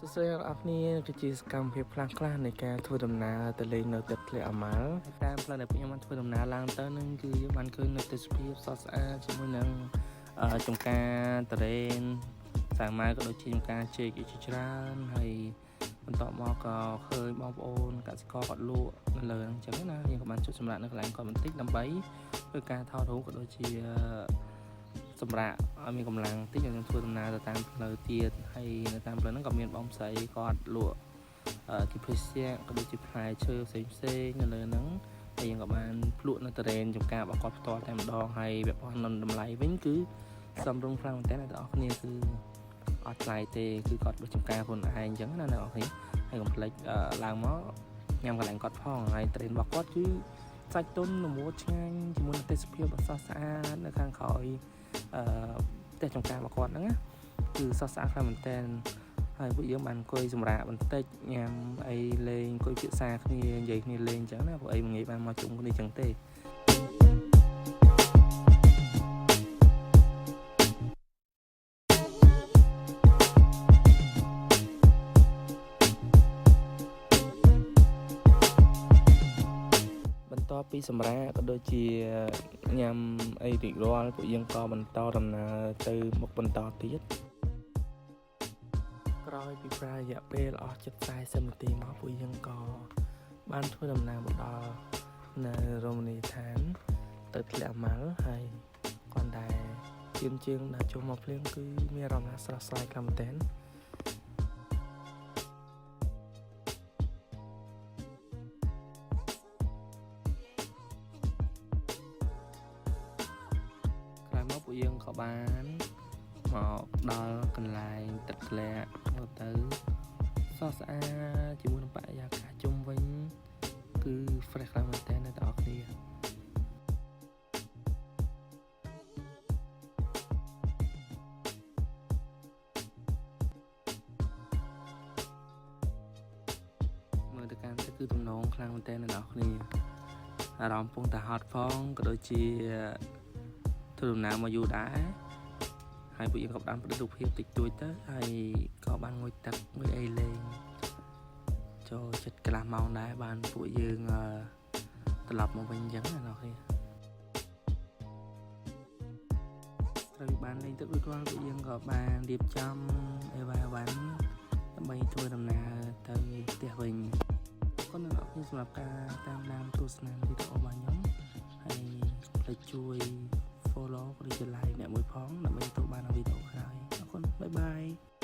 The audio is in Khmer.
សួស្តីអ្នកទាំងអស់គ្នាគឺជាសកម្មភាពខ្លះខ្លះនៃការធ្វើដំណើរទៅលេងនៅទឹកធ្លាក់អាម៉ាល់តាមផ្លូវដែលពួកខ្ញុំបានធ្វើដំណើរឡើងទៅនឹងគឺយើងបានឃើញនៅទេសភាពស្រស់ស្អាតជាមួយនឹងចំការតរ៉េនសាវម៉ាវក៏ដូចជាចំការចេកជាច្រើនហើយបន្ទាប់មកក៏ឃើញបងប្អូនកសិករគាត់លក់នៅលើហ្នឹងអញ្ចឹងណាយើងក៏បានចុចសម្រាកនៅកន្លែងគាត់បន្តិចដើម្បីធ្វើការថតរូបក៏ដូចជា សម្រាប់ឲ្យមានកម្លាំងតិចឲ្យខ្ញុំធ្វើដំណើរទៅតាមផ្លូវទៀតហើយនៅតាមផ្លូវហ្នឹងក៏មានបងស្រីគាត់លក់ជាភេសជ្ជៈក៏ដូចជាផ្លែឈើផ្សេងផ្សេងនៅលើហ្នឹងហើយយើងក៏បានភ្លក់នៅតរ៉េនចំការរបស់គាត់ផ្ទាល់តែម្ដងហើយវាបោះនៅតម្លៃវិញគឺសមរម្យខ្លាំងមែនតើអ្នកទាំងអស់គ្នាគឺអត់ថ្លៃទេគឺគាត់លក់ចំការខ្លួនឯងអញ្ចឹងណាអ្នកទាំងអស់គ្នាហើយកុំភ្លេចឡើងមកញ៉ាំកន្លែងគាត់ផងហើយតរ៉េនរបស់គាត់គឺសាច់ទុនល្មួតឆ្ងាញ់ជាមួយនឹងទេសភាពដ៏ស្រស់ស្អាតនៅខាងក្រោយ ផ្ទះចំការរបស់គាត់ហ្នឹងណាគឺស្រស់ស្អាតខ្លាំងមែនតើហើយពួកយើងបានអង្គុយសម្រាកបន្តិចញ៉ាំអីលេងអង្គុយពិភាក្សាគ្នានិយាយគ្នាលេងអញ្ចឹងណាពួកអីមួយថ្ងៃបានមកជុំគ្នាអញ្ចឹងទេ បន្ទាប់ពីសម្រាកក៏ដូចជាញ៉ាំអីរួចរាល់ពួកយើងក៏បន្តដំណើរទៅមុខបន្តទៀតក្រោយពីប្រើរយៈពេលអស់ជិត40នាទីមកពួកយើងក៏បានធ្វើដំណើរមកដល់នៅរមណីយដ្ឋានទៅធ្លាក់អាម៉ាល់ហើយគាត់តែជឿនជើងដល់ចូលមកភ្លាមគឺមានអារម្មណ៍ថាស្រស់ស្រាយខ្លាំងមែនទែន ក្រោយមកពួកយើងក៏បានមកដល់កន្លែងទឹកធ្លាក់មើលទៅស្រស់ស្អាតជាមួយនឹងបរិយាកាសជុំវិញគឺ fresh ខ្លាំងមែនទែនអ្នកទាំងអស់គ្នា មើលទៅកាន់ទៅគឺទំនងខ្លាំងមែនទែនអ្នកទាំងអស់គ្នាអារម្មណ៍ពងតែហត់ផងក៏ដូចជាធ្វើដំណើរមកយូរដែរហើយពួកយើងក៏បានផ្ដិតរូបភាពតិចតួចទៅហើយក៏បានងូតទឹកមួយអីលេងចូលចិត្តកន្លះម៉ោងដែរបានពួកយើងត្រឡប់មកវិញអញ្ចឹងណាអ្នកគ្នាត្រូវបានលេងទឹករួចរាល់ពួកយើងក៏បានរៀបចំអីវ៉ាវ៉ាន់ដើម្បីធ្វើដំណើរទៅផ្ទះវិញអរគុណអ្នកទាំងអស់គ្នាសម្រាប់ការតាមដានទស្សនាវីដេអូរបស់ខ្ញុំហើយកុំភ្លេចជួយ follow ក៏ដូចជា like អ្នកមួយផងដើម្បីទទួលបានវីដេអូក្រោយអរគុណ bye bye.